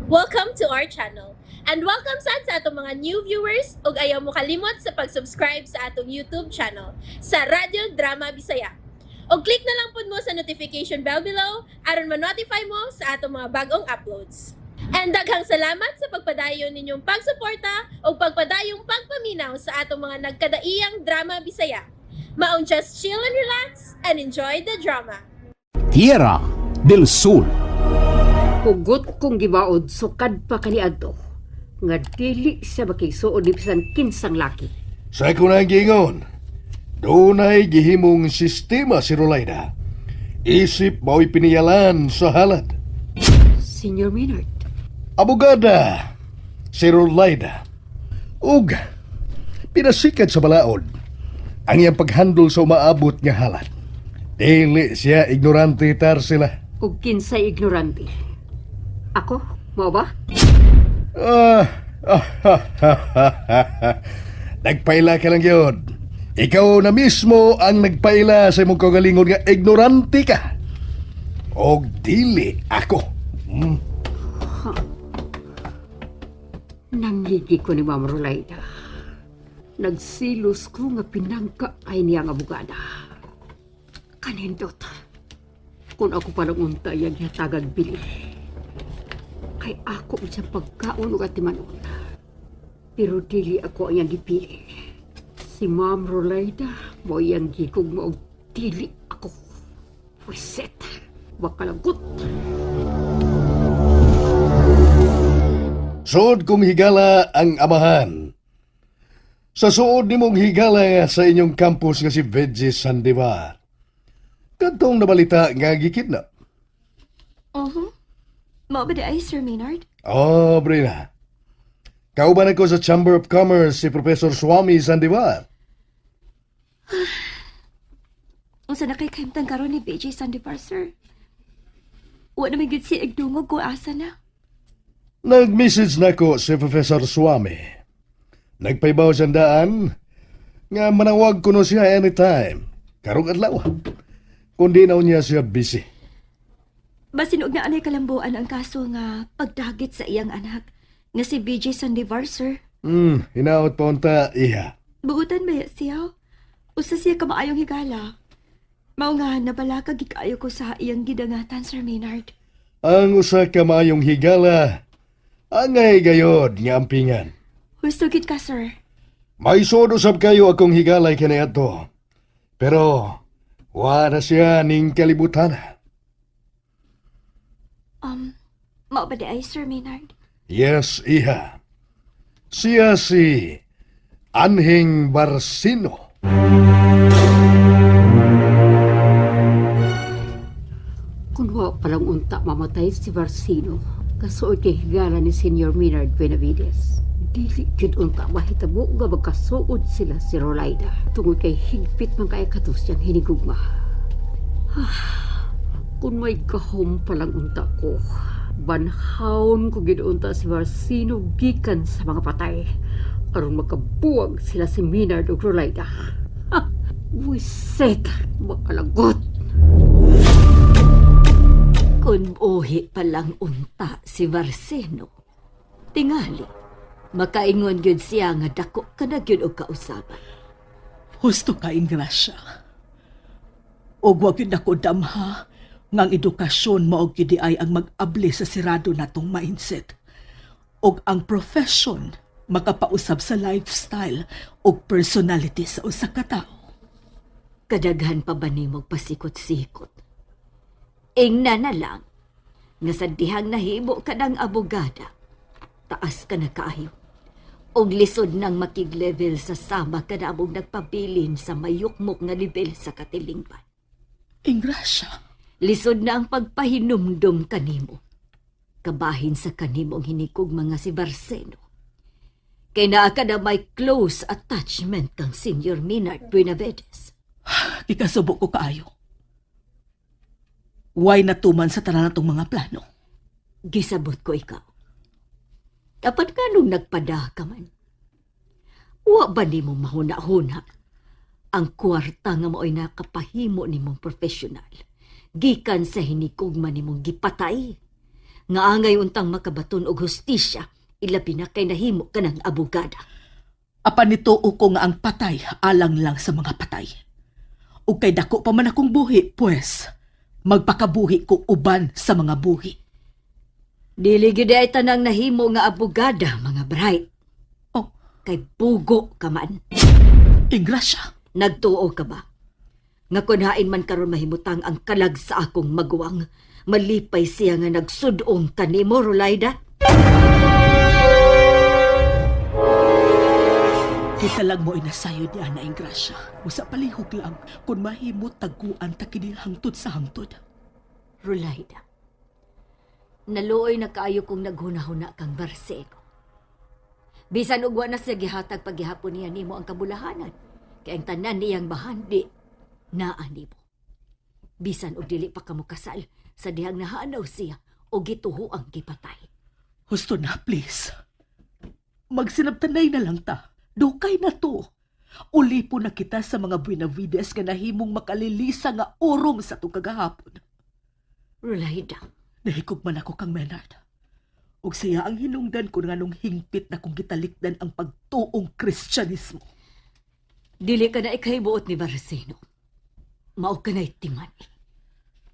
Welcome to our channel. And welcome sad sa atong mga new viewers ug ayaw mo kalimot sa pag-subscribe sa atong YouTube channel sa Radyo Drama Bisaya. Og click na lang pud mo sa notification bell below aron ma-notify mo sa atong mga bagong uploads. And daghang salamat sa pagpadayon ninyong pagsuporta ug pagpadayong pagpaminaw sa atong mga nagkadaiyang drama Bisaya. Maong just chill and relax and enjoy the drama. Tierra del Sol. Hugot kong gibaod sukad pa kaniadto nga dili siya makigsuod ni bisan kinsang laki. Sa kunang giingon, dunay gihimong sistema si Rolaida. Isip mao'y piniyalan sa halad. Senior Maynard, Abogada si Rolaida. Ug pinasikat sa balaod ang iyang paghandol sa umaabot nga halad. Dili siya ignorante tar sila. Ug kinsay ignorante? Ako, mao ba? Ah, nagpaila ka lang yun. Ikaw na mismo ang nagpaila sa imong kaugalingon nga ignorante ka. Og dili ako. Nangigi ko ni Ma'am Rolaida. Nagsilos ko nga pinangka ay niya ang abogada. Kanindot. Kung ako palang unta iyang hatagag bili. Kay ako man siyang pagkaon ug atimanon. Pero dili ako ang iyang gipili. Si Ma'am Rolaida mo iyang gigugma og dili ako. Pwiset. Wakalagot. Suod kong higala ang amahan. Sa suod nimong higala sa inyong campus nga si Veggie Sandivar. Kadtong nabalita nga gikidnap. Uh-huh. Mao ba di ay, Sir Maynard? Oh, Brina. Kauban ako sa Chamber of Commerce si Professor Swami Sandivar. Unsa na kay kahimtang karon ni BJ Sandivar, sir? Wa na may gud siya igdungog kung asa na. Nag-message na ko si Professor Swami. Nagpaibaw siyang daan nga manawag kuno siya anytime. Karong adlaw. Kundi na niya siya busy. Basin og naanay kalambuan ang kaso nga pagdagit sa iyang anak nga si BJ Sandivar, sir. Hinaot pa unta iha. Buutan ba ya siya? Usa siya ka maayong higala. Mao nga nabalaka gid kaayo ko sa iyang gidangatan, Sir Maynard. Ang usa ka maayong higala, angay gayod nga ampingan. Husto gid ka, sir. May suod usab kayo akong higalay kaniadto. Pero wa na siya ning kalibutan. Mao ba di ay, Sir Maynard? Yes, iha. Siya si Anhing Barsino. Kung wa palang unta mamatay si Barsino, kasuod kay higala ni Senior Maynard Benavides. Dili gyud unta mahitabo nga magkasuod sila si Rolaida tungod kay higpit man kay katos siyang hinigugma. Ah, kung may gahom palang unta ko, banhawon ko gyud unta si Barsino gikan sa mga patay aron makabuwag sila si Maynard ug Rolaida. Ha, buwiset, makalagot. Kun buhi pa lang unta si Varseno. Tingali, makaingon gyud siya nga dako ka na gyud og kausaban. Husto ka, Ingrasya. Og wag yun ako damha nga ang edukasyon mao gyud di ay ang mag-abli sa sirado natong mindset. Og ang profession makapausab sa lifestyle og personality sa usa ka tawo. Kadaghan pa ba nimog pasikot-sikot? Ingna na lang nga sa dihang nahimo ka ng abogada, taas ka na kaayo. Og lisod nang makig-level sa sama ka na among nagpabilin sa mayukmok nga level sa katilingban. Ingrasya, Lisod na ang pagpahinumdum kanimo. Kabahin sa kanimong hinikog mga si Barceno. Kay naa ka na may close attachment kang Senior Maynard Buenavides. gikasubo ko kaayo. Way natuman sa tanan natong mga plano. Gisabot ko ikaw. Dapat nga nung nagpada ka man. Wa ba nimo mahuna-huna ang kwarta nga mao'y nakapahimo nimong profesional gikan sa hinikog man nimong gipatay? Nga angay untang makabaton og hustisya, ilabi na kay nahimo ka ng abogada. Apan nituo ko nga ang patay alang lang sa mga patay. Ug kay dako pa man akong buhi, pues magpakabuhi ko uban sa mga buhi. Dili gyud ay tanang nahimo nga abogada, mga bright. Oh, Kay bugo ka man. Ingrasya. Nagtuo ka ba? Nga kunhain man karon mahimutang ang kalag sa akong maguwang. Malipay siya nga nagsudong kanimo, Rolaida. Kita lang mo inasayod ni Ana Ingrasya. Usa palihog lang kung mahimo taguan ta kini hangtod sa hangtod. Rolaida. Naluoy na kaayo kong naghunahuna kang Barsego. Bisan og wa na siya gihatag paghihapon niya nimo ang kabulahanan. Kay ang tanan niyang bahandi naa nimo. Bisan og dili pa kamo kasal sa dihang nahanaw siya o gituho ang gipatay. Husto na, please. Magsinabtanay na lang ta. Dukay na to. Ulipo na kita sa mga Buenavides nga nahimong makalilisa nga orom sa itong kagahapon. Rolaida, Nahikog man ako kang Menard. Ug siya ang hinungdan ko nga nung hingpit na kong gitalikdan ang pagtuong Kristyanismo. dili ka na ikahibuot ni Barseno. Mao ka na'y timan.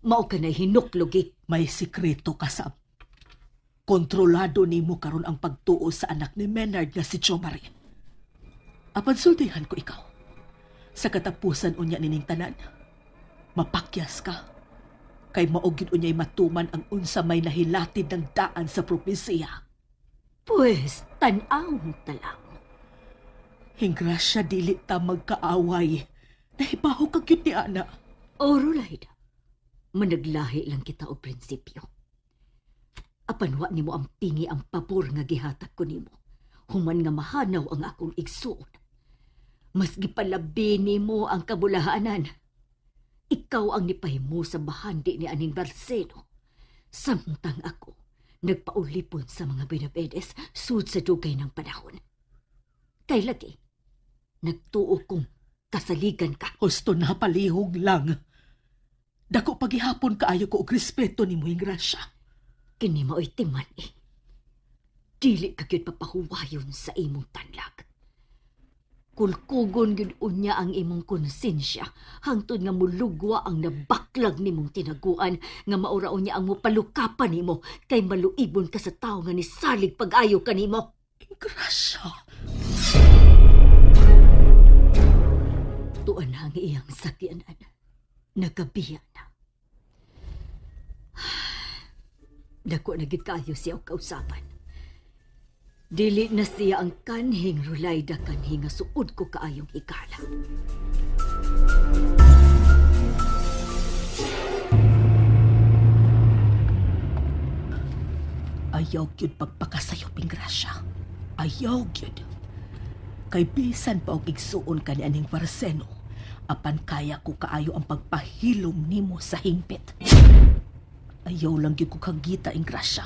Mao ka na'y hinuklugi. May sikreto ka sa Kontrolado nimo karon ang pagtuo sa anak ni Menard nga si Jo Marie. Apan sultihan ko ikaw. Sa katapusan unya nining tanan, mapakyas ka. Kay mao gyud unya'y matuman ang unsa may nahilatid ng daan sa propesiya. Pwes, tan-awon ta lang. Hingrasya dili ta magkaaway. Nahibaho ka gyud ni ana. O, Rolaida, managlahi lang kita og prinsipyo. Apan wa nimo ang pingi ang pabor nga gihatag ko nimo. Human nga mahanaw ang akong igsuon. Mas gipalabi nimo ang kabulahanan. Ikaw ang nipahimo sa bahandi ni aning Barcelo. Samtang ako, nagpaulipon sa mga Benavides sud sa dugay ng panahon. Kay lagi, nagtuo kong kasaligan ka. Husto na palihog lang. Dako pagihapon kaayo ko og respeto nimo Ingrasya. Kini mao'y timan eh. Dili ka gyud papahuwayon sa imong tanlag. Kulkugon gyud unya ang imong konsensya hangtod nga mulugwa ang nabaklag nimong tinaguan nga maura unya ang mopalukapan nimo kay maluibon ka sa tawo nga nisalig pag-ayo kanimo. Ingrasya. Tuan na ang iyang sakyanan. Nagabiya na. Dako na gid kaayo siya og kausapan. Dili na siya ang kanhing Rulayda kanhi nga suod ko kaayong hikala. Ayaw gyud pagpakasayop Ingrasya. Ayaw gyud. Kay bisan pa og igsuon ka ni aning Barseno, apan kaya ko kaayo ang pagpahilom nimo sa hingpit. Ayaw lang gyud ko kagita Ingrasya.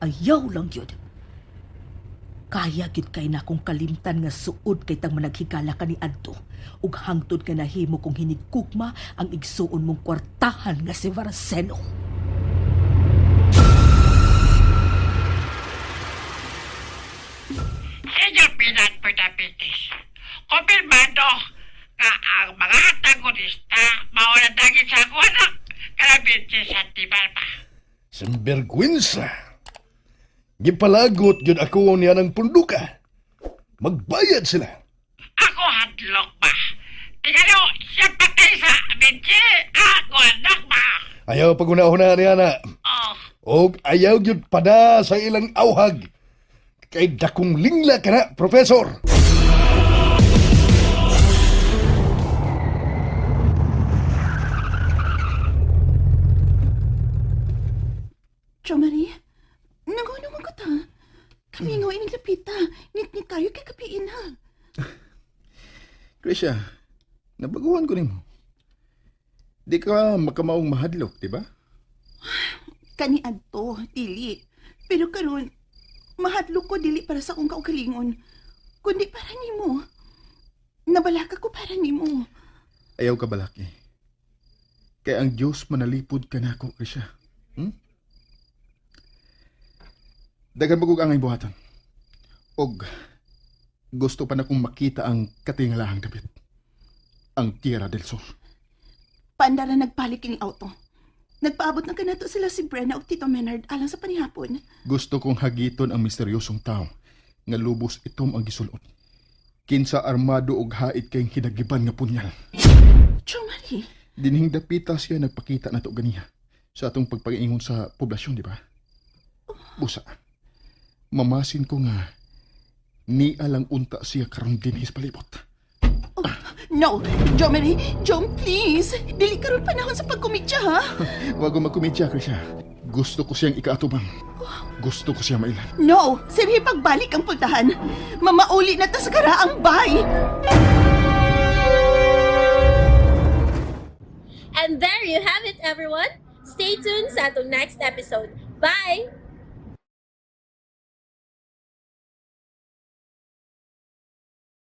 Ayaw lang gyud. Kaya gyud kay na akong kalimtan nga suod kay tang managhigala ka ni adto ug hangtod ka nahimo kong hinigugma ang igsuon mong kwartahan nga si Varseno. Señor Pidat Pitapitis, kumpirmado nga ang mga antagonista mauna dagit sa ako anak kalabinti sa Tibalba. Simbergwensa. Gipalagot yun ako niya ng punduka. Magbayad sila. Ako hadlok ba? Tingalo, siya patay sa binti, ako anak ba? Ayaw pagunahuna niya na. Oh, Og ayaw yun pada sa ilang auhag. Kay dakong lingla ka na, Profesor. Jo Marie, naguno ko ta. Kami nga ining lapita. Ngit-ngit kayo kay kapiin ha. Krisha, nabaguhan ko nimo. Di ka makamaong mahadlok, di ba? Kani adto, dili. Pero karon mahadlok ko dili para sa akong kaugalingon, kundi para nimo. Nabalaka ko para nimo. Ayaw ka balaki. Kay ang Diyos manalipod ka nako, Krisha. Daghan pa kog angay buhatan. Og gusto pa na kong makita ang katingalahang dapit. Ang Tierra del Sur. Paandara nagpalit kining auto. Nagpaabot na kanato sila si Brenna ug Tito Menard alang sa panihapon. Gusto kong hagiton ang misteryosong tao nga lubos itom ang gisulot. Kinsa armado og hait kay hinagiban nga punyal. Jo Marie, Dinhing dapita siya nagpakita nato ganiha sa atong pagpagingon sa poblasyon, di ba? Busa. Mamasin ko nga ni alang unta siya karon dinhi sa palibot. No! Jo Marie, Jom, please! Dili karon panahon sa pagkomedya, ha? Wag ko magkomedya, Krisha. Gusto ko siyang ikaatubang. Gusto ko siya mailan. No! Sirhi pagbalik ang pultahan. Mamauli na ta sa karaang bay! And there you have it, everyone. Stay tuned sa atong next episode. Bye!